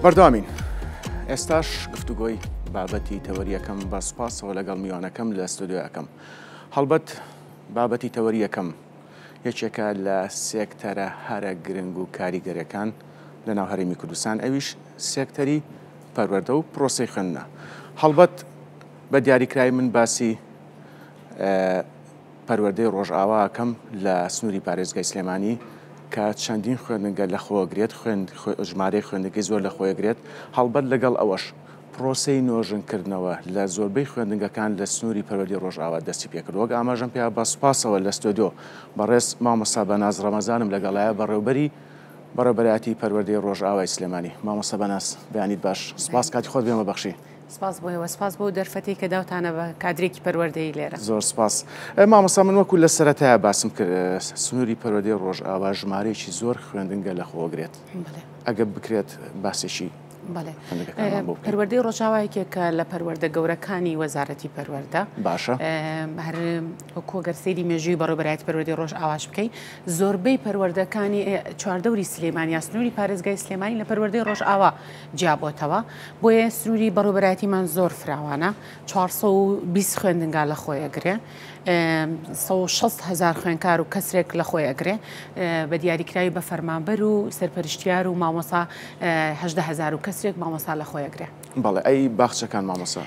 بەردەوامین ئێستاش گفتوگۆی بابەتی تەوەریەکەم بە سوپاسەوە لەگەڵ میوانەکەم لە ستۆدیۆیەکەم. هەڵبەت بابەتی تەوەریەکەم یەکێکە لە سێکتەرە هەرە گرنگ و کاریگەرەکان لە ناو هەرێمی کوردستان ئەویش سێکتەری پەروەردە و پرۆسەی خوێندنە. هەڵبەت بە دیاریکراوی من باسی پەروەردەی ڕۆژئاوا ئەکەم لە سنووری پارێزگای سلێمانی کە چەندین خوێندنگە لە خۆگرێت خوێند ژمارەی خوێندنگەی زۆر لە خۆیگرێت هەڵبەت لەگەڵ ئەوەش پرۆسەی نۆژنکردنەوە لە زۆربەی خوێندنگەکان لە سنووری پەروەردەی ڕۆژئاوا دەستی پێکرد وەک ئاماژەم پێ بە سوپاسەوە لە ستۆدیۆ بەڕێز مامۆستا بەناز ڕەمەزانم لەگەڵایە بەڕێوبەری بەڕێوبەرایەتی پەروەردەی ڕۆژئاوای سلێمانی مامۆستا بەناز بەیانیت باش سپاس کاتی خۆت بێمە بەخشی. سپاس بۆ ئێوە، سپاس بۆ ئەو دەرفەتەی کە داوتانە بە کادرێکی پەروەردەیی لێرە. زۆر سپاس. مامۆستا من وەکو لە سەرەتایە باسم کرد سنووری پەروەردەی ڕۆژئاوا ژمارەیەکی زۆر خوێندنگە لە خۆگرێت. ئەگەر بکرێت باسێکی بەڵێ. پەروەردەی ڕۆژاوا یەکێکە لە پەروەردە گەورەکانی وەزارەتی پەروەردە. باشە. هەر وەکو گەر سەیری مێژووی بەڕێوەبەرایەتی پەروەردەی ڕۆژئاواش بکەی زۆربەی پەروەردەکانی چواردەوری سلێمانی یا سنووری پارێزگای سلێمانی لە پەروەردەی ڕۆژئاوا جیابۆتەوە بۆیە سنووری بەڕێوەبەرایەتیمان زۆر فراوانە 420 خوێندنگا لە خۆی ئەگرێ 160 هزار خوێنکار و کەسرێک لە خۆی ئەگرێ بە دیاریکراوی بە فەرمانبەر و سەرپەرشتیار و مامۆسا 18 هزار و کەسرێک مامۆسا لە خۆی ئەگرێ. بەڵێ ئەی باخچەکان مامۆسا؟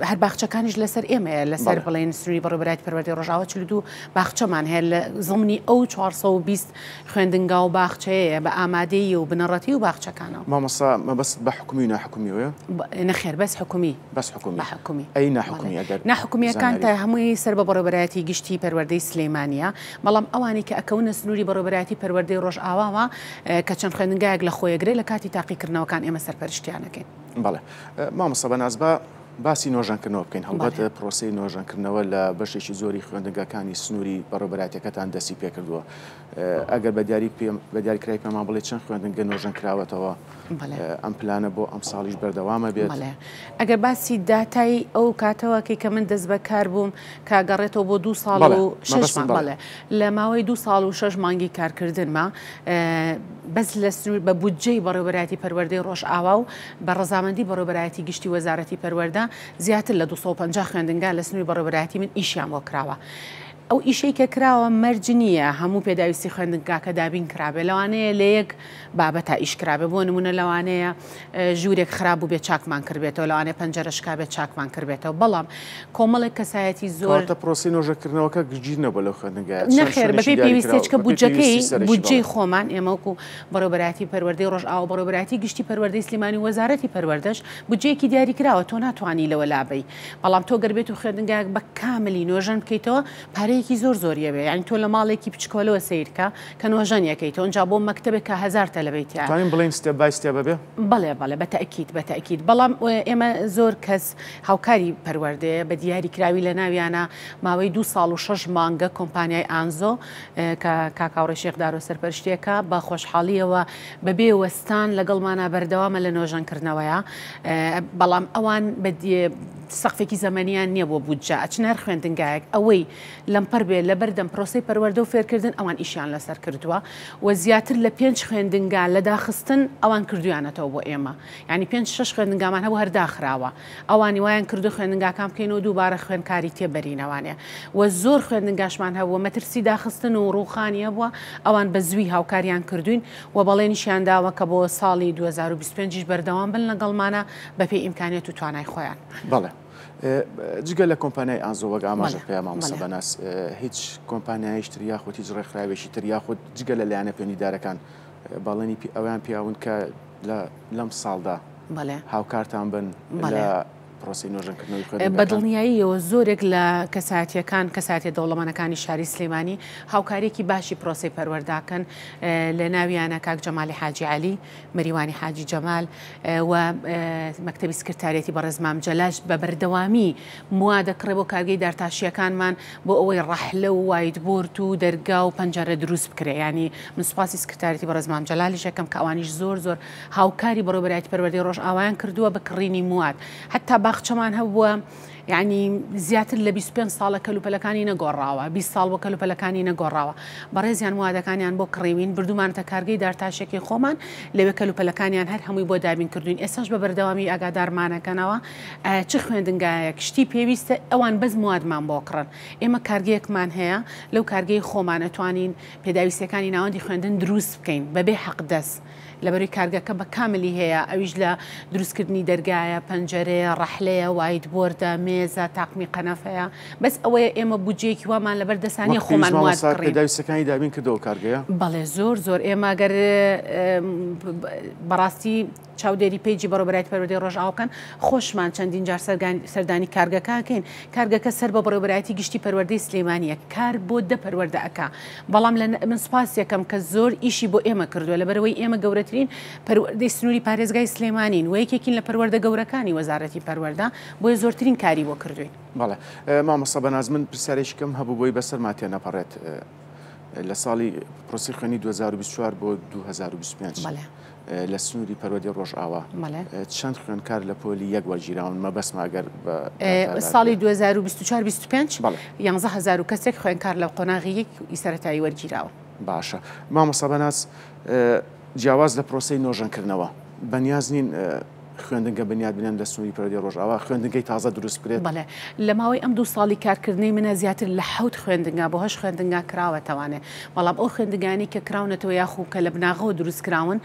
هەر باخچەکانیش لەسەر ئێمەیە لەسەر بڵێن سنووری بەڕێوەبەرایەتی پەروەردەی ڕۆژئاوا 42 باخچەمان هەیە لە زمنی ئەو 420 خوێندنگا و باخچەیەیە بە ئامادەیی و بنەڕەتی و باخچەکانەوە. مامۆستا مەبەستت بە حکومی و ناحکومیەوەیە؟ نەخێر بەس حکومی. بەس حکومی. بە حکومی. ئەی ناحکومی ئەگەر ناحکومیەکان تا هەمووی سەر بە بەڕێوەبەرایەتی گشتی پەروەردەی سلێمانیە، بەڵام ئەوانەی کە ئەکەونە سنووری بەڕێوەبەرایەتی پەروەردەی ڕۆژئاواوە کە چەند خوێندنگایەک لە خۆیەگرێ لە کاتی تاقیکردنەوەکان ئێمە سەرپەرشتیان ئەکەین. بەڵێ مامۆستا بەناز با باسی نۆژەنکردنەوە بکەین، هەڵبەت پرۆسەی نۆژەنکردنەوە لە بەشێکی زۆری خوێندنگاکانی سنووری بەڕێوەبەرایەتیەکەتان دەستی پێکردووە، ئەگەر بە دیاری بە دیاریکراوی پێمان بڵێ چەند خوێندنگە نۆژەن کراوەتەوە، ئەم پلانە بۆ ئەمساڵیش بەردەوامە بێت؟ ئەگەر باسی داتای ئەو کاتەوەکەی کە من دەست بەکار بووم کە گەڕێتەوە بۆ دوو ساڵ و شەش مانگ، بەڵێ لە ماوەی دوو ساڵ و شەش مانگی کارکردنما بەس لە سنوور بە بودجەی بەڕێوەبەرایەتی پەروەردەی ڕۆژئاوا و بە ڕەزامەندی بەڕێوەبەرایەتی گشتی وەزارەتی پەروەردە زیاتر لە 250 خوێندنگا لە سنووری بەڕێوەبەرایەتی من ئیشیان بۆ کراوە. ئەو ئیشەی کە کراوە مەرج نییە هەموو پێداویستی خوێندنگاکە دابین کرابێ، لەوانەیە لە یەک بابەتا ئیش کرابێ، بۆ نموونە لەوانەیە ژوورێک خراپ بووبێ چاکمان کردبێتەوە، لەوانەیە پەنجەرە شکابێت چاکمان کردبێتەوە، بەڵام کۆمەڵێک کەسایەتی زۆر. کەواتە پرۆسەی نۆژەکردنەوەکە گشتگیر نەبووە لەو خوێندنگایە، چەند نەخێر، شوێنێکی بەپێی پێویستی دیاریکراو، چکە بەپێی بودجەکەی پێویستی سەرەکی بودجەی بەڵێ. خۆمان ئێمە وەکو بەڕێوەبەرایەتی پەروەردەی ڕۆژئاوا و بەڕێوەبەرایەتی گشتی پەروەردەی سلێمانی و وەزارەتی پەروەردەش بودجەیەکی دیاریکراوە تۆ ناتوانی لەوە لابەی، بەڵام تۆ گەر بێت و خوێندنگایەک بە کاملی نۆژەن بکەیتەوە پارەیەکی زۆر زۆری ئەوێ، یانی تۆ لە ماڵێکی بچکۆلەوە سەیر کە کە نۆژەن یەکەیتەوە ئینجا بۆ مەکتەبێک کە 1000 تەلەبەی تیایە. توانین بڵێین step by step ئەبێ؟ بەڵێ بەڵێ بە تەئکید بە تەئکید، بەڵام ئێمە زۆر کەس هاوکاری پەروەردەیە بە دیاری کراوی لە ناویانە ماوەی دوو ساڵ و شەش مانگە کۆمپانیای ئانزۆ کە کاک هاوڕێ شێخ دارۆ سەرپەرشتیەکە بە خۆشحاڵیەوە بەبێ وەستان لەگەڵمانا بەردەوامە لە نۆژەنکردنەوەیا بەڵام ئەوان سەقفێکی زەمەنیان نییە بۆ بودجە ئەچنە هەر خوێندنگایەک ئەوەی لەمپەر بێ لەبەردەم پرۆسەی پەروەردە و فێرکردن ئەوان ئیشیان لەسەر کردووە و زیاتر لە پێنج خوێندنگا لە داخستن ئەوان کردویانەتەوە بۆ ئێمە یعنی پێنج شەش خوێندنگامان هەبوو هەر داخراوە ئەوانی وایان کردو خوێندنگاکان بکەینەوە دووبارە خوێندکاری تێبەرینەوانێ و زۆر خوێندنگاشمان هەبووە مەترسی داخستن و ڕووخانی هەبووە ئەوان بە زووی هاوکاریان کردوین و بەڵێنیشیان داوە کە بۆ ساڵی 2025 یش بەردەوام بن لەگەڵمانە بەپێی ئیمکانیەت و توانای خۆیان. بەڵێ. جگە لە کۆمپانیای ئانزۆ وەک ئاماژەت پێیا مامۆستا بەناز هیچ کۆمپانیایش تر یاخود هیچ ڕێکخراوێکی تر یاخود جگە لە لایەنە پەیوەندیدارەکان بەڵێنی ئەویان پیاون کە لەم ساڵدا هاوکارتان بن لە پرۆسەی نۆژەنکردنەوەی خوێندنگاکان؟ بە دڵنیاییەوە زۆرێک لە کەسایەتییەکان، کەسایەتییە دەوڵەمەنەکانی شاری سلێمانی هاوکارییەکی باشی پرۆسەی پەروەردەکەن، لە ناویانە کاک جەمالی حاجی عەلی، مەریوانی حاجی جەمال و مەکتەبی سکرتاریەتی بەڕێز مام جەلاش بە بەردەوامی موا دەکڕێ بۆ کارگەی دارتاشییەکانمان بۆ ئەوەی ڕەحلە و white board و دەرگا و پەنجەرە دروست بکرێ، یانی من سوپاسی سکرتاریەتی بەڕێز مام جەلالیش ئەکەم کە ئەوانیش زۆر زۆر هاوکاری بەڕێوەبەرایەتی پەروەردەی ڕۆژئاوایان کردووە بە کڕینی مواد حەتا باخچەمان هەبووە. یانی زیاتر لە 25 ساڵە کەلوپەلەکانی نەگۆڕاوە، 20 ساڵ بۆ کەلوپەلەکانی نەگۆڕاوە. بەڕێزیان موادەکانیان بۆ کڕیوین، بردوومانەتە کارگەی دارتاشێکی خۆمان، لەوێ کەلوپەلەکانیان هەر هەمووی بۆ دابین کردووین. ئێستاش بە بەردەوامی ئاگادارمانەکەنەوە چ خوێندنگایەک شتی پێویستە ئەوان بەس موادمان بۆ کڕن. ئێمە کارگەیەکمان هەیە، لەو کارگەی خۆمان ئەتوانین پێداویستیەکانی ناوەندی خوێندن دروست بکەین بەبێ حەقدەست. لەبەروی کارگەکە بە کاملی هەیە ئەویش لە دروستکردنی دەرگایە، پەنجەرەیە، ڕەحلەیە، white board ە، مێزە، تاقمی قەنەفەیە، بەس ئەوەیە ئێمە بودجەیەکی وامان لەبەر دەسا نیە وەک پێویست خۆمان مواد مامۆستا بکڕین. پێداویستەکانی دابین کردەوە کارگەیە؟ بەڵێ زۆر زۆر ئێمە گەر بەڕاستی چاودێری page ی بەڕێوەبەرایەتی پەروەردەی ڕۆژئاوا بکەن، خۆشمان چەندین جار سەردانی کارگەکە ئەکەین، کارگەکە سەر بە بەڕێوەبەرایەتی گشتی پەروەردەی سلێمانییە، کار بۆ دە پەروەردە ئەکا، بەڵام لە من سوپاسی ئەکەم کە زۆر ئیشی بۆ ئێمە کردووە، لەبەرئەوەی ئێمە گەورەترین پەروەردەی سنووری پارێزگای سلێمانین و یەکێکین لە پەروەردە گەورەکانی وەزارەتی پەروەردە، بۆیە زۆرترین کاری بۆ کردووین. بەڵێ مامۆستا بەناز من پرسیارێکی کەم هەبوو بۆی بەسەرما تێنەپەڕێت لە ساڵی پرۆسەی خوێندنی 2024 بۆ 2025 بەڵێ. لە سنووری پەروەردەی ڕۆژئاوا چەند خوێندکار لە پۆلی یەک وەرگیراون؟ مەبەستمە ئەگەر بە ساڵی 2024 25 11000 کەسێک خوێندکار لە قۆناغی یەک ی سەرەتایی وەرگیراون. باشە مامۆستا بەناز جیاواز لە پرۆسەی نۆژەنکردنەوە بەنیاز نین خوێندنگە بنیات بنێن لە سنووری پەروەردەی ڕۆژئاوا خوێندنگەی تازە دروست بکرێت؟ بەڵێ لە ماوەی ئەم دوو ساڵی کارکردنەی منە زیاتر لە حەوت خوێندنگا بۆ هەشت خوێندنگا کراوەتەوانێ بەڵام ئەو خوێندنگانەی کە کراونەتەوە یاخو کە لە بناغەوە دروست کراون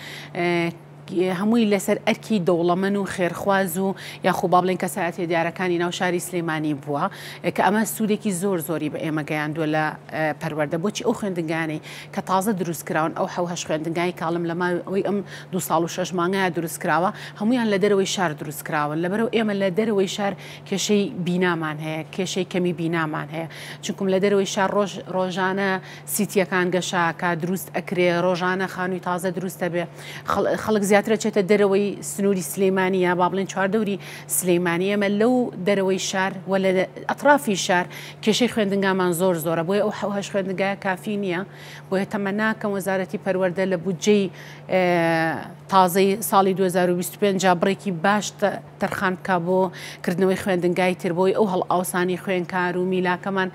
هەمووی لەسەر ئەرکی دەوڵەمەن و خێرخواز و یاخو با بڵێن کەسایەتیە دیارەکانی ناو شاری سلێمانی بووە کە ئەمە سوودێکی زۆر زۆری بە ئێمە گەیاندووە لە پەروەردە بۆچی ئەو خوێندنگانەی کە تازە دروست کراون ئەو حەو هەشت خوێندنگای کاڵم لە ماوەی ئەم دوو ساڵ و شەش مانگەیا دروست کراوە هەموویان لە دەرەوەی شار دروست کراون لەبەرەوە ئێمە لە دەرەوەی شار کێشەی بینامان هەیە کێشەی کەمی بینامان هەیە چونکم لە دەرەوەی شار ڕۆژ ڕۆژانە سیتیەکان گەشاکە دروست ئەکرێ ڕۆژانە خانووی تازە دروست دەبێ خەڵک زیاتر چێتە دەرەوەی سنووری سلەیمانی یا با بڵێن چواردەوری سلەیمانی ئێمە لەو دەرەوەی شار و لە ئەترافی شار کێشەی خوێندنگامان زۆر زۆرە بۆیە ئەو حەو هەشت خوێندنگایە کافی نییە بۆیە تەمەناکەم وەزارەتی پەروەردە لە بودجەی تازەی ساڵی 2025 جا بڕێکی باش تەرخان بکا بۆ کردنەوەی خوێندنگای تر بۆی ئەو هەڵئاوسانی خوێنکار و میلاکەمان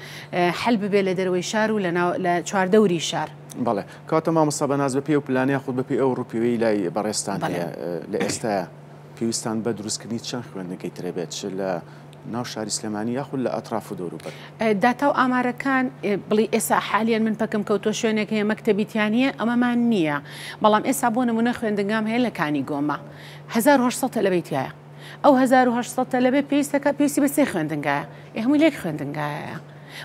حل ببێ لە دەرەوەی شار و لە چواردەوری شار. بەڵێ کەواتە مامۆستا بەناز بەپێی ئەو پلانە یاخود بەپێی ئەو ڕووپێویەی لای بەڕێزتان هەیە لە ئێستایا پێویستان بە دروستکردنی چەند خوێندنگەی ترە بێت چ لە ناو شاری سلێمانی یاخود لە ئەتراف و دەوروبەر؟ داتا و ئامارەکان بڵی ئێسا حالیەن من پەکم کەوتوە شوێنێک هەیە مەکتەبی تیا نییە ئەمەمان نییە بەڵام ئێسا بۆ نمونە خوێندنگام هەیە لە کانی گۆمە 1800 تەلەبەی تایە ئەو 1800 تەلەبەی پێویستەکە پێویستی بە سێ خوێندنگایە ئێ هەمووی لە یەک خوێندنگایە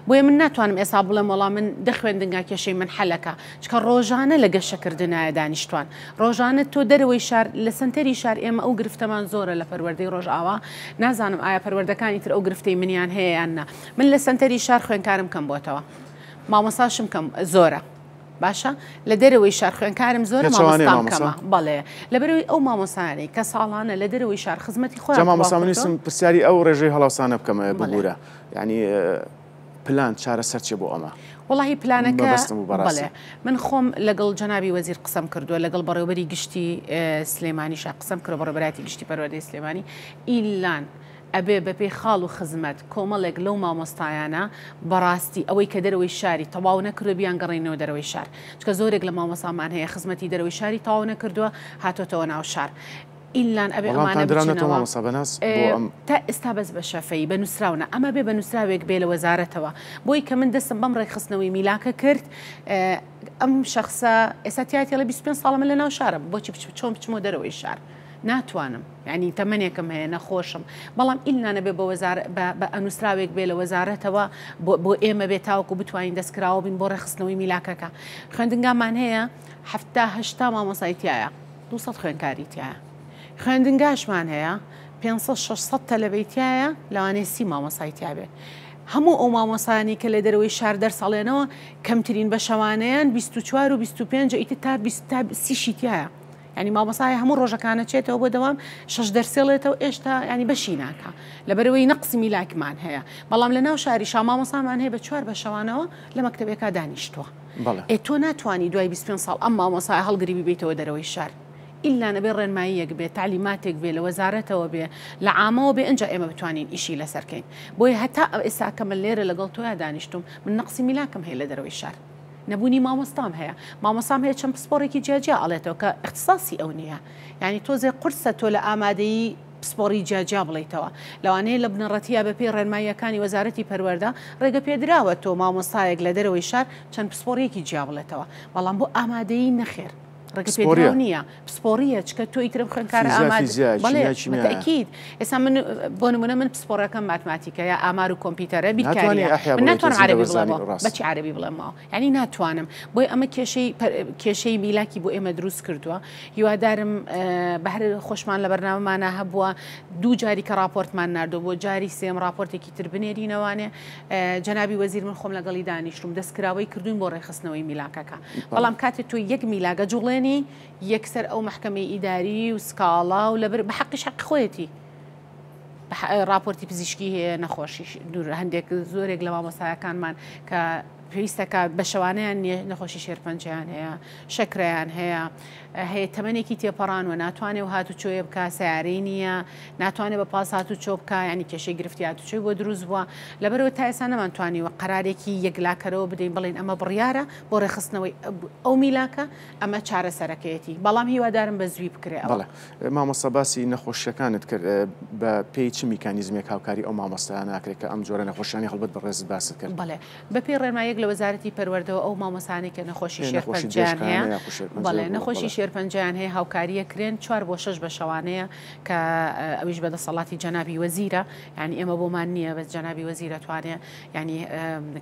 بۆیە من ناتوانم ئێسا بڵێم وەڵا من دە خوێندنگا کێشەی من حەلەکە چکە ڕۆژانە لە گەشەکردنایە دانیشتوان ڕۆژانە تۆ دەرەوەی شار لە سەنتەری شار ئێمە ئەو گرفتەمان زۆرە لە پەروەردەی ڕۆژئاوا نازانم ئایا پەروەردەکانی تر ئەو گرفتەی منیان هەیە یان نا من لە سەنتەری شار خوێنکارم کەم بۆتەوە مامۆساشم کەم زۆرە باشە لە دەرەوەی شار خوێنکارم زۆرە مامۆستام کەمە بەڵێ لەبەرەوەی ئەو مامۆسانەی کە ساڵانە لە دەرەوەی شار خزمەتی خۆیان مامۆستا منیسم پرسیاری ئەو ڕێژەی هەڵاوسانە بکەمە ببوورە یعنی پلان چارەسەر چیە بۆ ئەمە؟ وەڵاهی پلانەکە بەڵێ من خۆم لەگەڵ جەنابی وەزیر قسەم کردووە لەگەڵ بەڕێوبەری گشتی سلێمانیشا قسەم کردووە بەڕێوبەرایەتی گشتی پەروەردەی سلێمانی ئیلان ئەبێ بەپێی خاڵ و خزمەت کۆمەڵێک لەو مامۆستایانە بەڕاستی ئەوەی کە دەرەوەی شاری تەواو نەکردووە بیانگەڕێننەوە دەرەوەی شار چونکە زۆرێک لە مامۆستامان هەیە خزمەتی دەرەوەی شاری تەواو نەکردووە هاتۆتەوە ناو شار ئیللان ئەبێ ئەمانە وەڵامتان دراونەتەوە بچنەوە. مامۆستا بەناز بۆ ئەم. تا ئێستا بەس بە شەفەیی بە نوسراو نا ئەمە بێ بە نوسراوێک بێ لە وەزارەتەوە بۆی کە من دەستم بەم ڕێکخستنەوەی میلاکە کرد ئەم شەخسە ئێستا تیایەتی ئەڵێ 25 ساڵە من لە ناو شارم بۆچی بچم چۆن بچمەوە دەرەوەی شار ناتوانم یعنی تەمەنێکم هەیە نەخۆشم بەڵام ئیلنا نەبێ بە وەزار بە ئەنووسراوێک بێ لە وەزارەتەوە بۆ ئێمە بێ تاوەکو بتوانین دەستکراوە بین بۆ ڕێکخستنەوەی میلاکەکە خوێندنگامان هەیە حەفتا هەشتا مامۆسای تایە 200 خوێندکاری تایە خوێندنگاشمان هەیە 500 600 تەلەبەی تایە لەوانەیە سی مامۆسای تیابێ هەموو ئەو مامۆسایانەی کە لە دەرەوەی شار دەرس ئەڵێنەوە کەمترین بەشەوانەیان 24 و 25 ئیتر تا 20 تا سیشی تایە یانی مامۆستا هەیە هەموو ڕۆژەکانە چێتەوە بۆ دەوام شەش دەرسێڵێتەوە ئێشتا ینی بەشی ناکا لەبەرەوەی نەقسی میلاکمان هەیە بەڵام لە ناو شاریشا مامۆسامان هەیە بە چوار بەشەوانەوە لە مەکتەبێکا دانیشتووە ئێ تۆ ناتوانی دوای 25 ساڵ ئەم مامۆسایە هەڵگری بیبیتەوە دەرەوەی شار. ئیلا نەبێ ڕێنماییەک بێ، تەعلیماتێک بێ، لە وەزارەتەوە بێ، لە عامەوە بێ ئنجا ئێمە بتوانین ئیشی لەسەر کەین. بۆیە هەتا ئێستا کە من لێرە لەگەڵ تۆیا دانیشتووم، من نەقسی میلاکم هەیە لە دەرەوەی شار. نەبوونی مامۆستام هەیە. مامۆستام هەیە چەند پسپۆڕێکی جیاجیا ئەڵێتەوە کە ئیختیساسی ئەو نییە. یانی تۆزێ قورسە تۆ لە ئامادەیی پسپۆڕی جیاجیا بڵێیتەوە. لەوانەیە لە بنەڕەتیا بەپێی ڕێنماییەکانی وەزارەتی پەروەردە ڕێگەپێدراوە تۆ مامۆستایەک لە دەرەوەی شار چەند پسپۆڕییەکی جیا بڵێتەوە. بەڵام بۆ ئامادەیی نەخێر. ڕێگە پێدراو نییە پسپۆڕیە چکە تۆ ئیترم خوێندکارە ئاماد بەڵێ تەئکید ئێستا من بۆ نمونە من پسپۆڕەکەم ماتماتیکە یا ئامار و کۆمپیوتەرە بیرکاریە من ناتوانم عەرەبی بڵێمەوە بەچی عەرەبی بڵێمەوە یعنی ناتوانم بۆی ئەمە کێشەی کێشەی میلاکی بۆ ئێمە دروست کردووە هیوادارم بەهر خۆشمان لە بەرنامەمانە هەبووە دوو جاری کە راپۆرتمان ناردۆ بۆ جاری سێم راپۆرتێکی تر بنێرینەوانێ جەنابی وەزیر من خۆم لەگەڵی دانیشتوم دەستکراوەی کردوین بۆ ڕێکخستنەوەی میلاکەکە بەڵام کاتێ تۆ یەک میلاگە جوڵێنی یەکسەر ئەو مەحکەمەی ئیداری و سکاڵا و لەبەر بە حەقیش حەقی خۆیەتی ڕاپۆرتی پزیشکی هەیە نەخۆشی دوور هەندێک زۆرێک لە مامۆستایەکانمان کە پێویستەکە بە شەوانەیان نییە نەخۆشی شێرپەنجەیان هەیە شەکرەیان هەیە هەیە تەمەنێکی تێپەڕان و ناتوانێ و هاتوچۆیە بکا سیارەی نییە ناتوانێ بە پاس هاتوچۆ بکا یانی کێشەی گرفتی هاتوچۆی بۆ دروست بووە لەبەرئەوە تا ئێستا نەمانتوانیوە قەرارێکی یەکلاکەرەوە بدەین بڵێین ئەمە بڕیارە بۆ ڕێکخستنەوەی ئەو میلاکە ئەمە چارەسەرەکەیەتی بەڵام هیوادارم بە زووی بکرێ ئەوە. بەڵێ مامۆستا باسی نەخۆشیەکانت کرد بە پێی چ میکانیزمێک هاوکاری ئەو مامۆستایانە ئەکرێت کە ئەم جۆرە نەخۆشیانەی هەڵبەت بەڕێزت باست کرد؟ بەڵێ بەپێی ڕێنماییەک لە وەزارەتی پەروەردەوە ئەو مامۆستایانەی کە نەخۆشی شێرپەنجەیان هەیە بەڵێ نەخۆشی شێرپەنجەیان هەیە هاوکاریەکرێن چوار بۆ شەش بە شەوانەیە کە ئەویش بە دەسەڵاتی جەنابی وەزیرە یانی ئێمە بۆمان نییە بەس جەنابی وەزیرە توانێ یانی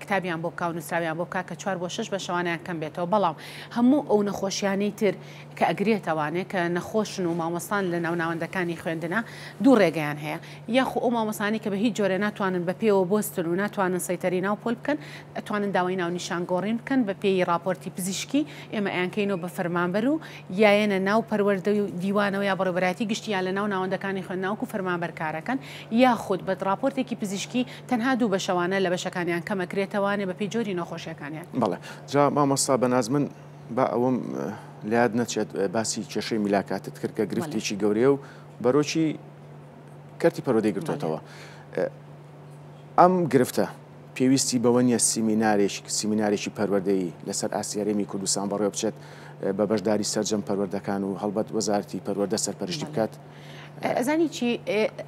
کتابیان بۆ بکا و نووسراویان بۆ بکا کە چوار بۆ شەش بە شەوانیان کەم بێتەوە بەڵام هەموو ئەو نەخۆشیانەی تر کە ئەگرێتەوانێ کە نەخۆشن و مامۆستان لە ناو ناوەندەکانی خوێندنە دوو ڕێگەیان هەیە یاخۆ ئەو مامۆستانەی کە بە هیچ جۆرێ ناتوانن بە پێوە بۆستن و ناتوانن سەیتەری ناو پۆل بکەن ئەتوانن داوای ناونیشان گۆڕین بکەن بە پێی ڕاپۆرتی پزیشکی ئێمە ئەیانکەینەوە بە فەرمانبەر و یایەنە ناو پەروەردە و دیوانەوە یا بەڕێوەبەرایەتی گشتی یا لە ناو ناوەندەکانی خوێندنە وەکو فەرمانبەر کارەکەن یاخود بە ڕاپۆرتێکی پزیشکی تەنها دوو بەشەوانە لە بەشەکانیان کەمەکرێتەوانێ بە پێی جۆری نەخۆشیەکانیان. بەڵێ جا مامۆستا بەناز من با ئەوەم لەیاد نەچێت باسی کێشەی میلاکاتت کرد کە گرفتێکی گەورەیە و بەرۆکی کەرتی پەروەردەی گرتۆتەوە. ئەم گرفتە پێویستی بەوە نییە سیمینارێک سیمینارێکی پەروەردەیی لەسەر ئاستی هەرێمی کوردستان بەڕێوە بچێت بە بەشداری سەرجەم پەروەردەکان و هەڵبەت وەزارەتی پەروەردە سەرپەرشتی بکات؟ ئەزانی چی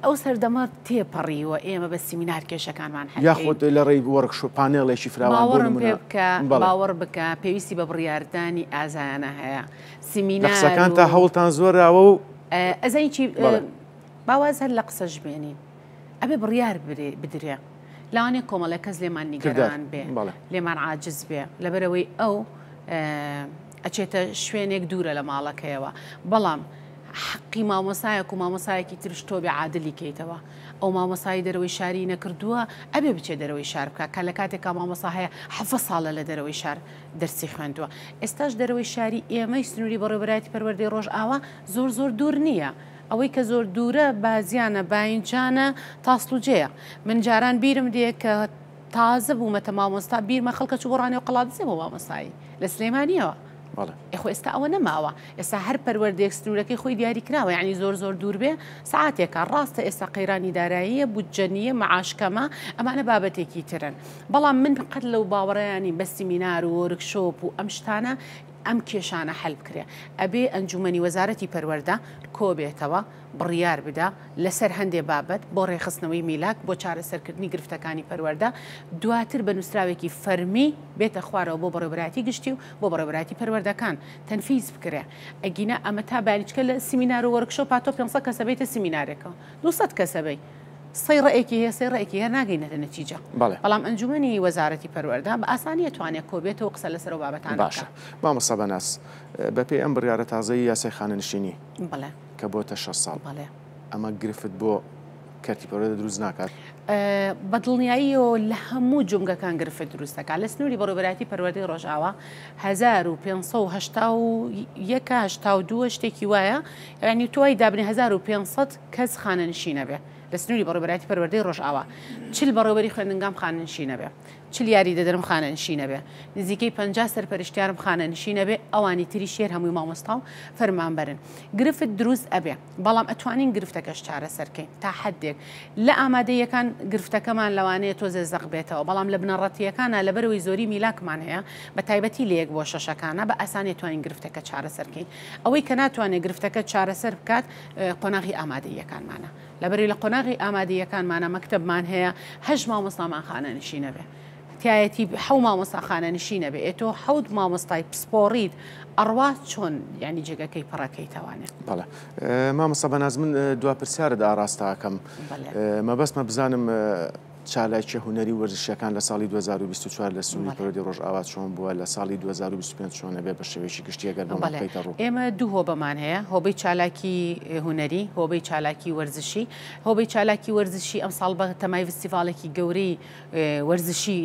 ئەو سەردەمە تێپەڕیوە ئێمە بە سیمینار کێشەکانمان حەل یاخود لە ڕێی وەرکشۆپ پانێڵێکی فراوان بۆ باوەڕم پێ بکە باوەڕ بکە پێویستی بە بڕیاردانی ئازایانە هەیە سیمینار لە قسەکانتا هەوڵتان زۆراوە و ئەزانی چی با واز هەر لە قسەش بێنین ئەبێ بڕیار بدرێ لەوانەیە کۆمەڵێک کەس لێمان نیگەران بێ لێمان عاجز بێ لەبەرەوەی ئەو ئەچێتە شوێنێک دوورە لە ماڵەکەیەوە بەڵام حەقی مامۆسایەک و مامۆسایەکی ترش تۆ بێ عادلی کەیتەوە ئەو مامۆسای دەرەوەی شاری نەکردووە ئەبێ بچێ دەرەوەی شار بکە کە لە کاتێکا مامۆسا هەیە حەفە ساڵە لە دەرەوەی شار دەرسی خوێندووە ئێستاش دەرەوەی شاری ئێمەی سنووری بەڕێوەبەرایەتی پەروەردەی ڕۆژئاوا زۆر زۆر دوور نییە ئەوەی کە زۆر دوورە بازیانە باینجانە تاسڵوجەیە من جاران بیرم دێ کە تازە بوومەتە مامۆستا بیرمە خەڵکە چوو بۆ ڕانیە و قەڵادزێ بۆ مامۆستایی لە سلێمانیەوە ئێ خۆ ئێستا ئەوە نەماوە ئێستا هەر پەروەردەیەک سنوورەکەی خۆی دیاری کراوە یعنی زۆر زۆر دوور بێ سعاتێکە ڕاستە ئێستا قەیرانی داراییە بودجە نییە معاش کەمە ئەمانە بابەتێکی ترن بەڵام من قەت لەو باوەڕەیانی بە سیمینار و وۆرکشۆپ و ئەم شتانە ئەم کێشانە حەل بکرێ ئەبێ ئەنجومەنی وەزارەتی پەروەردە کۆبێتەوە بڕیار بدا لەسەر هەندێ بابەت بۆ ڕێکخستنەوەی میلاک بۆ چارەسەرکردنی گرفتەکانی پەروەردە دواتر بە نووسراوێکی فەرمی بێتە خوارەوە بۆ بەڕێوەبەرایەتی گشتی و بۆ بەڕێوەبەرایەتی پەروەردەکان تەنفیز بکرێ ئەگینا ئەمە تا بەیانی چکە لە سیمینار و وۆرکشۆپا تۆ 500 کەسە بیتە سیمینارێکەوە 200 کەسە بی سەی ڕەئێکی هەیە سەی ڕەئێکی هەیە ناگەینەتە نەتیجە. بەڵێ. بەڵام ئەنجومەنی وەزارەتی پەروەردە بە ئاسانی ئەتوانێ کۆبێتەوە و قسە لەسەر ئەو بابەتانە بکا. باشە مامۆستا بەناز بەپێی ئەم بڕیارە تازەی یاسای خانەنشینی بەڵێ. کە بۆتە شەش ساڵ بەڵێ. ئەمە گرفت بۆ کەرتی پەروەردە دروست ناکات؟ بە دڵنیاییەوە لە هەموو جومگەکان گرفت دروست دەکات. لە سنووری بەڕێوەبەرایەتی پەروەردەی ڕۆژئاوا 1581 82 شتێکی وایە یانی تۆ وای دابنێ 1500 کەس خانەنشین ئەبێ. لە سنووری بەڕێوەبەرایەتی پەروەردەی ڕۆژئاوا 40 بەڕێوەبەری خوێندنگام خانەنشینە بێ 40 یاریدەدەرم خانەنشینە بێ نزیکەی 50 سەرپەرشتیارم خانەنشینە بێ ئەوانی تری شێر هەمووی مامۆستا و فەرمانبەرن گرفت دروست ئەبێ بەڵام ئەتوانین گرفتەکەش چارەسەر کەین تا حەدێک لە ئامادەیەکان گرفتەکەمان لەوانەیە تۆزێ زەق بێتەوە بەڵام لە بنەڕەتیەکانە لەبەرەوەی زۆری میلاکمان هەیە بە تایبەتی لە یەک بۆ شەشەکانە بە ئاسانی توانین گرفتەکە چارەسەر کەین ئەوەی کە ناتوانێت گرفتەکە چارەسەر بکات قۆناغی ئامادەییەکانمانە لەبەرەوەی لە قۆناغی ئامادەییەکانمانە مەکتەبمان هەیە هەشت مامۆستامان خانەنشینە بێ تایەتی حەو مامۆستا خانەنشینە بێ ئێ تۆ حەوت مامۆستای پسپۆڕیت ئەڕوا چۆن یانی جێگەکەی پڕەکەیتەوانێ. بەڵێ مامۆستا بەناز من دوا پرسیارت ئاڕاستە ئەکەم مەبەستمە بزانم چالاکیە هونەری و وەرزشیەکان لە ساڵی 2024 لە سنووری پەروەردەی ڕۆژئاوا چۆن بووە لە ساڵی 2025 چۆن ئەبێ بە شێوەیەکی گشتی ئەگەر بۆمان بخەیتە ڕوو. ئێمە دوو هۆبەمان هەیە هۆبەی چالاکی هونەری هۆبەی چالاکی وەرزشی هۆبەی چالاکی وەرزشی ئەمساڵ بە تەمای ڤستیڤاڵێکی گەورەی وەرزشی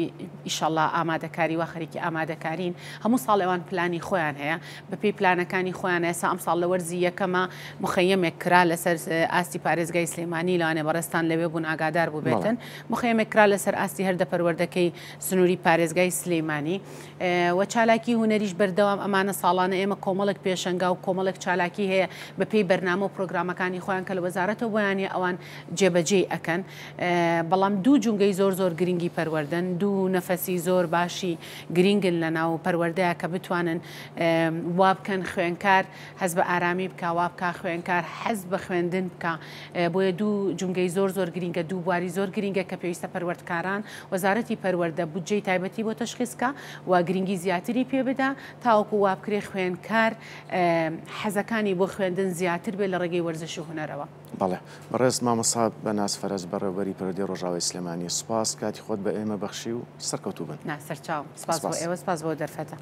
ئیشەڵا ئامادەکاری وا خەریکی ئامادەکارین هەموو ساڵ ئەوان پلانی خۆیان هەیە بەپێی پلانەکانی خۆیان ئێستا ئەمساڵ لە وەرزی یەکەمە مخەیەمێک کرا لەسەر ئاستی پارێزگای سلێمانی لەوانێ بەڕێزتان لەوێ بوون ئاگادار بووبێتن مخەیەمێک کرا لەسەر ئاستی هەردە پەروەردەکەی سنووری پارێزگای سلێمانی و چالاکی هونەریش بەردەوام ئەمانە ساڵانە ئێمە کۆمەڵێک پێشەنگا و کۆمەڵێک چالاکی هەیە بەپێی بەرنامە و پرۆگرامەکانی خۆیان کە لە وەزارەتەوە بۆیان ئەوان جێبەجێی ئەکەن بەڵام دوو جومگەی زۆر زۆر گرنگی پەروەردەن، دوو نەفەسی زۆر باشی گرینگن لە ناو پەروەردەیا کە بتوانن وا بکەن خوێنکار هەست بە ئارامی بکا، وا بکا خوێنکار حەز بە خوێندن بکا. بۆیە دوو جومگەی زۆر زۆر گرینگە، دوو بواری زۆر گرینگە کە پێویستە پەروەردکاران، وەزارەتی پەروەردە بودجەی تایبەتی بۆ تەشخیس کا و گرینگی زیاتری پێ بدا تاوەکو وا بکرێ خوێنکار حەزەکانی بۆ خوێندن زیاتر بێ لە ڕێگەی وەرزش و هونەرەوە. بەڵێ بەڕێز مامۆستا بەناز فەرەج بەڕێوبەری پەروەردەی ڕۆژاوای سلێمانی سوپاس کاتی خۆت بە ئێمە بەخشی و سەرکەوتوو بن. نا سەرچاوم سپاس بۆ ئێوە سپاس بۆ دەرفەتە.